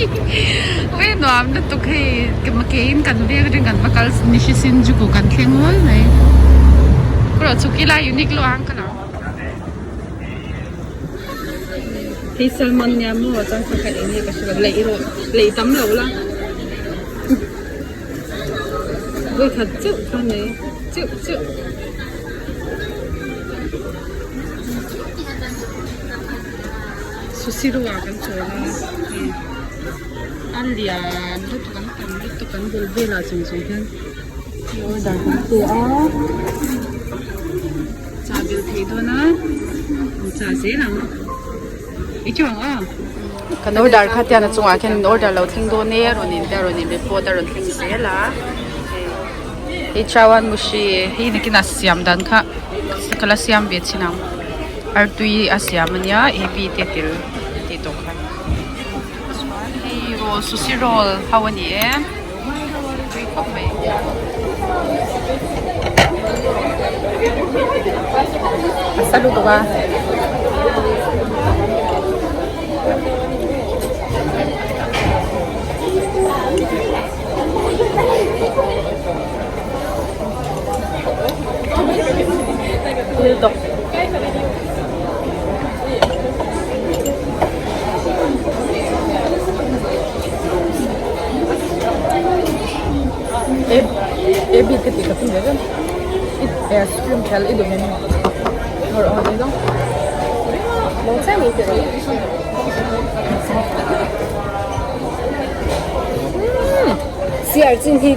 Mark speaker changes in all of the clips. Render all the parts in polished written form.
Speaker 1: Ui nuam lutuk hei keiin kan veng atang kan va kal Nishi Shinjuku kan thleng awl mai. Erawh chhuk ila Uniqlo ang ka lo. Hei salmon nia maw chuan pakhat eng nge ka hre lo leih erawh leih tam lo la vawikhat chauh kha nei cheuh cheuh. Sushi ro ah kan chawl a hei a lian lutuk an tam lutuk an bul velah chung chung hian hei order kan pe a chah belh theih dawn a an chah zel ang i chu ang aw kan order kha tian a chungah khian in order lo thleng dawn e a rawn in a rawn in report a rawn thleng zel a hei hei chawan mushi hei nakinah siam dan kha ka la siam ve chin ang. Artui a siam a nia ebi te tel tih tawh kha chuan hei roll sushi roll ho a ni e tui khawp mai. A sa lutuk a.
Speaker 2: Siar chin hi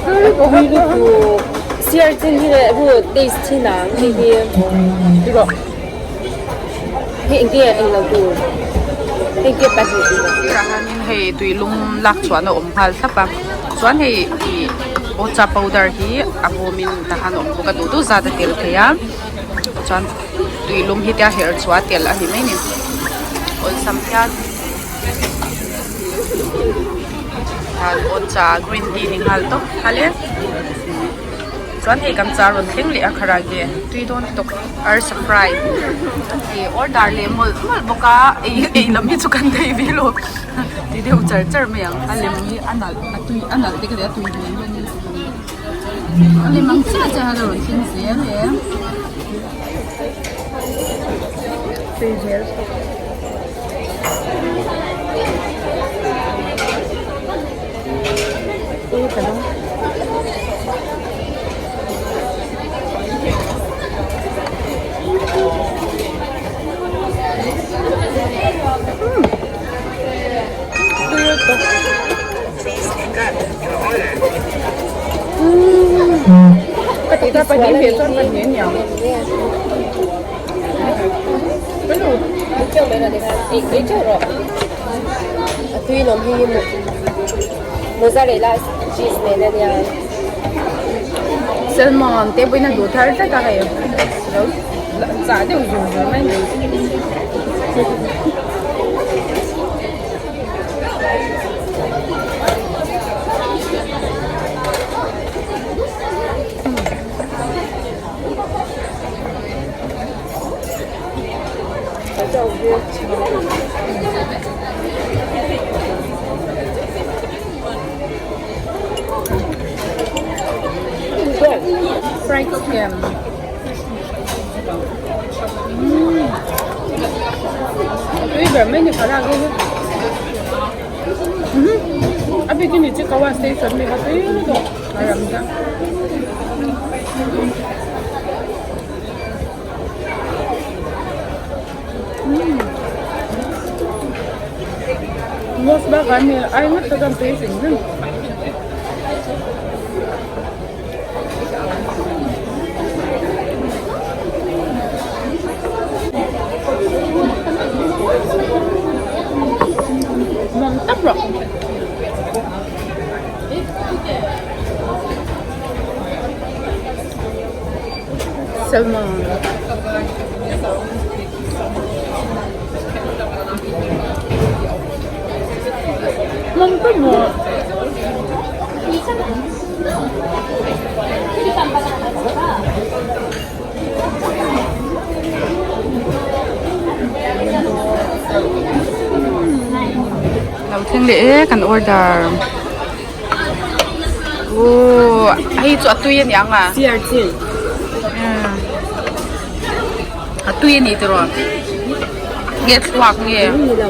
Speaker 2: tui lutuk siar chin hi leh ru taste thin ang hei hi hei eng nge eng lo tur hei nge pahnih
Speaker 1: sirah hianin hei tuilum lak chhuahna a awm nghal thlap a chuan hei ih ocha powder hi a bawmin tah khan a awm bawk a duh duh zat a tel thei a chuan tuilum hi tia herh chhuah a tel a ni mai a ni awlsam hian. Ocha green tea ni nghal tawp nghal e chuan hei kan char rawn thleng leh a kharage tui dawn lutuk arsa fry ih order leh mawlh mawlh bawk a ei ei lam hi chu kan thei ve lo ti deuh char char mai ang a lem hi a nalh a tui a nalh te ka ti a tui hmel hian a lem ang chiah chiah hian a rawn thleng zel e. Tui hmel.
Speaker 2: A tui lawm hi mozzarella cheese nen a nia.
Speaker 1: Salmon te pawhin a duh thar tlat a hei lo chah deuh zur zur mai ni. Fried chicken. Tui ber mai ni kha rak hi. A bikin Ichikawa station mi kha tui lutuk a ram ta. Most bakah mi ai ngat ta kan tui hrim hrim. Nuam tak rawh. Salmon. Nuam tak rawh. Lo thleng leh e kan order. Ooh hei chu a tui a ni ang a.
Speaker 2: Siar chin.
Speaker 1: A tui a ni tiraw. Nge thluak nge.
Speaker 2: Ni lo.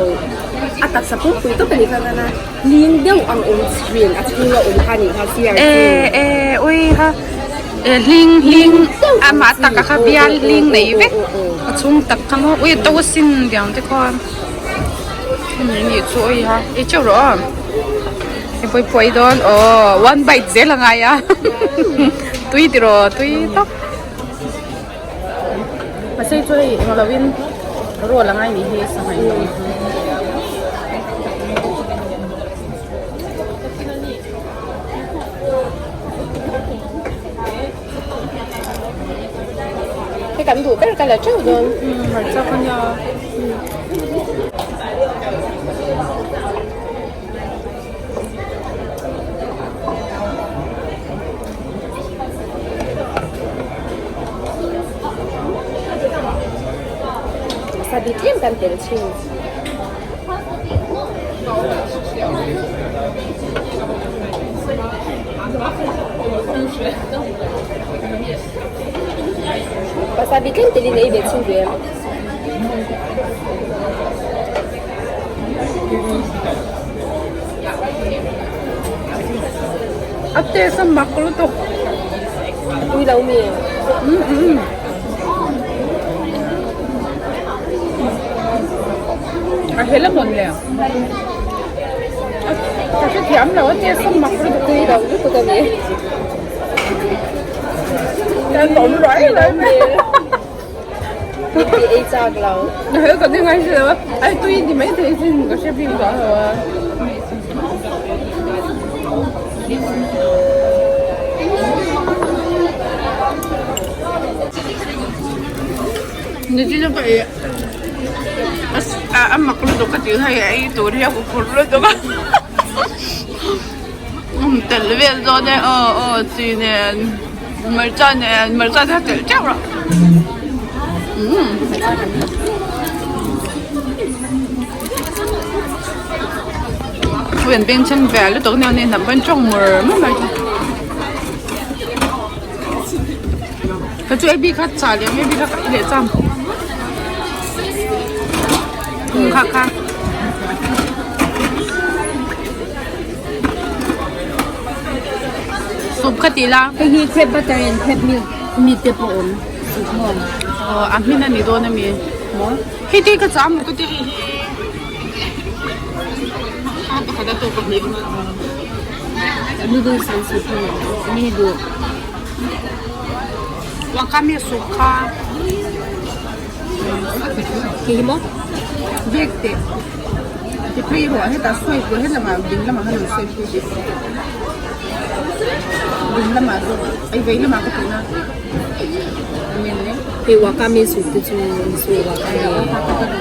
Speaker 2: A taksa pum pui tawp a ni kha nana. Hling deuh ang awm thin a chhunga awm kha nih kha siar
Speaker 1: E e ui ha e hling hling amah taka kha bial hling nei vek a chhung tak kha maw ui a to asin tiang te khawn hemi nih chu ui ha ei teuh rawh aw hei pawh i phuai dawn aw one bite zel a ngai a tui tiraw tui tawp mahse chu hei englo in roll a ngai nih hi sangha in lo hi.
Speaker 2: Hei kan duh ber ka la teuh dawn.
Speaker 1: Hmarcha kha nia.
Speaker 2: Wasabi tlem kan tel thin. Wasabi tlem telin ei ve chhin ve.
Speaker 1: A taste a mak lutuk.
Speaker 2: Ui lo mi.
Speaker 1: A hel a mawn le. Ka hre thiam lo a taste a mak lutuk.
Speaker 2: Tui lo lutuk a ni.
Speaker 1: Kan awm ruai ruai mai.
Speaker 2: Min ti ei chak lo.
Speaker 1: Hel ka ti ngai si lo a. Ai tui ni mai thei sin ka hre bik duah lo a. Nichina ka ei a a mak lutuk ka tih hei ei tur hi a huphurh lutuk a um tel vel dawn e aw aw chi nen hmarcha nen hmarcha te kha telh teuh rawh umm. Ui an beng chheng ve lutuk nia ni hnam pawn tawng mur mur mai thei. Ka chu AB kha chah leh ang AB kha ka ei leh cham. Thum kha kha. Soup kha ti la.
Speaker 2: Hei hi crab butter and crab milk meat te pawh awm soup maw.
Speaker 1: Aw a hmin a ni dawn a mi maw. Hei te ka chah maw ka ti hei hi. A pakhat a tawk a hnih.
Speaker 2: Noodles an soup hi ni duh.
Speaker 1: Wakame soup kha.
Speaker 2: Hei hi maw?
Speaker 1: Bag te. Ti phei ruah hetah swipe ruah helamah ding lamah khan rawn swipe phei tih. Ding lamah zawk ei vei lamah ka tihna.
Speaker 2: Hei wakame soup te chu miso wakame.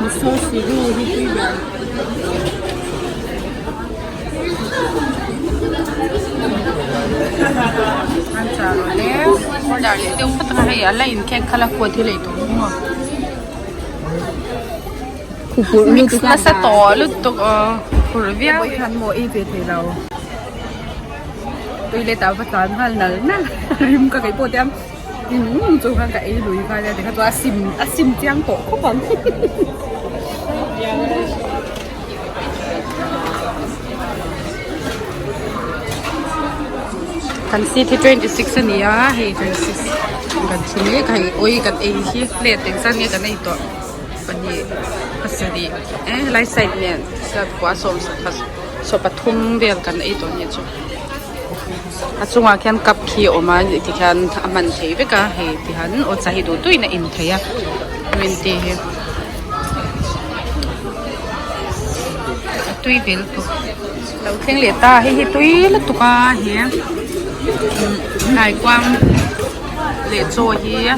Speaker 1: Miso siru hi tui ber. An chah rawh le. Order leh deuh phawt ang a hei a la in cake kha la khuat hi lei tawh ang maw. Mix nasa tawh lutuk aw phur viau. Hian maw ei ve thei lo. Toilet ah va tlan nghal nal nal rim ka keih pawh tiang umm chu khan ka ei lui nghal a tikha chuan a sim a sim chiang tawh khawp ang. Kan seat hi 26 a ni a hei 26 kan thu mek a hei ui kan ei hi plate engzat nge kan ei tawh pahnih pasarih eh helai side nen kua sawm saw pathum vel kan ei tawh nia chu a chungah khian cup khi a awm a tikhian a hman theih vek a hei tihian aw chahi duh duhin a in theih a green tea hi a tui vel bawk lo thleng leh ta hei hi tui lutuk a he kaikuang leh chaw hi a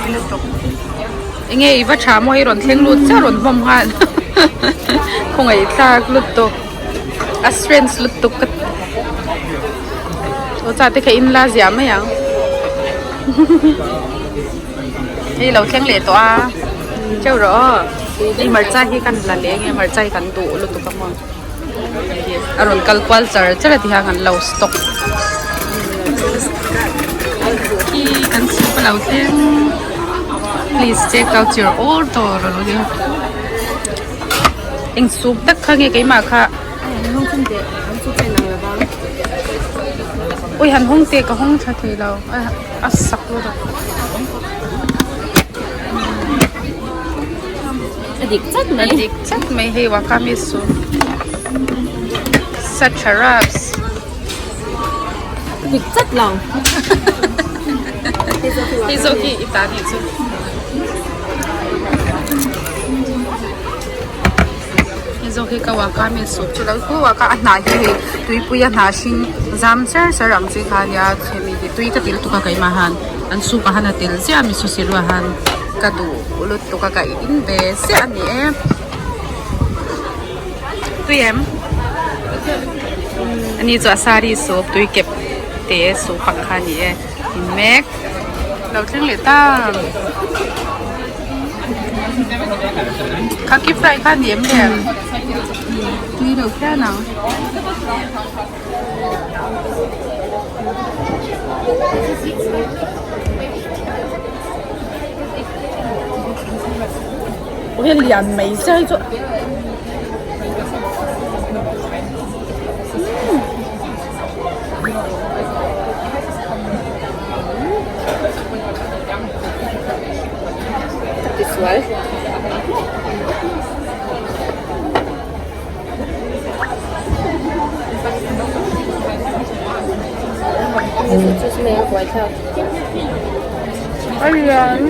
Speaker 1: tui lutuk. Enge i va tha maw hei rawn thleng lut chiah rawn hmawm nghal khawngaih thlak lutuk a strength lutuk ka aw cha te kha in la ziah mai ang. Hei lo thleng leh tawh a teuh rawh aw hei hmarcha hi kan la leng e hmarcha hi kan duh lutuk a maw a rawn kal kual char char a ti hian kan lo stock khi kan soup a lo thleng please check out your order a lo nia eng soup tak kha nge keimah kha. Ui han hawng teh ka hawng tha thei lo a sak lut a.
Speaker 2: A dik chat mai.
Speaker 1: A dik chat mai hei wakame soup Sacha wraps.
Speaker 2: A dik chat lo.
Speaker 1: Hei zawk hi i ta nih chu. Hei zawk hi ka wakame soup chu lo pu a ka a hnah hi hei tuipui a hnah hring zam ser ser ang chi kha ania hemi hi tui ka ti lutuk a keimah han an soup ah han a tel ziah a miso silu ah han ka duh lutuk a ka in ve ziah a ni e tui em ani chu asari soup tui kep te soup ang kha a ni e in mek lo thleng leh ta. Khaki fry kha ni em le tui lo phian ang. Ui lian mai sia hi chu.
Speaker 2: Tisual.
Speaker 1: Ayan.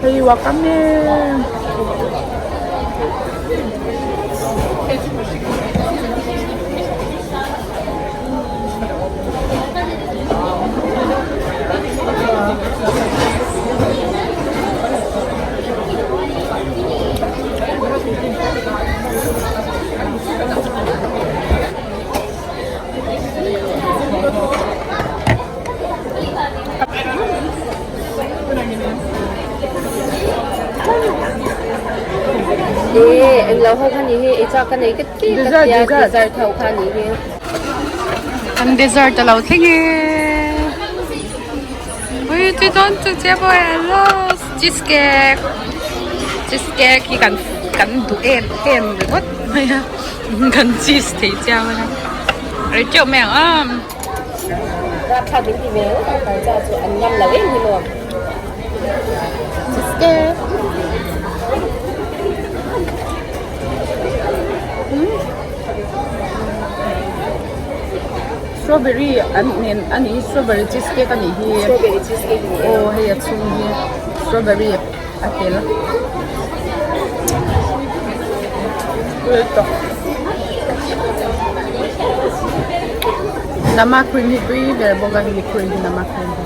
Speaker 1: Hei wakame.
Speaker 2: E englo ho kha ni hi i chak ka nei ka ti ka tia dessert ho kha ni hi.
Speaker 1: Kan dessert a lo thleng e. Ui tui dawn chu che pawh e lo cheesecake cheesecake hi kan kan duh em em ringawt mai a kan cheese thei chiang a rei teuh mai ang a.
Speaker 2: Rapthlak min ti ve ngawt ang hmarcha chu an ngam lo em hi maw.
Speaker 1: Cheesecake. Strawberry an nen a nih hi strawberry cheesecake a nih hi
Speaker 2: Strawberry cheesecake ni
Speaker 1: aw hei a chhung hi strawberry a tel nama cream hi tui ber bawk a hemi cream hi nama cream hi.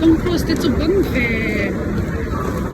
Speaker 1: Tom Cruise te chu ban ve.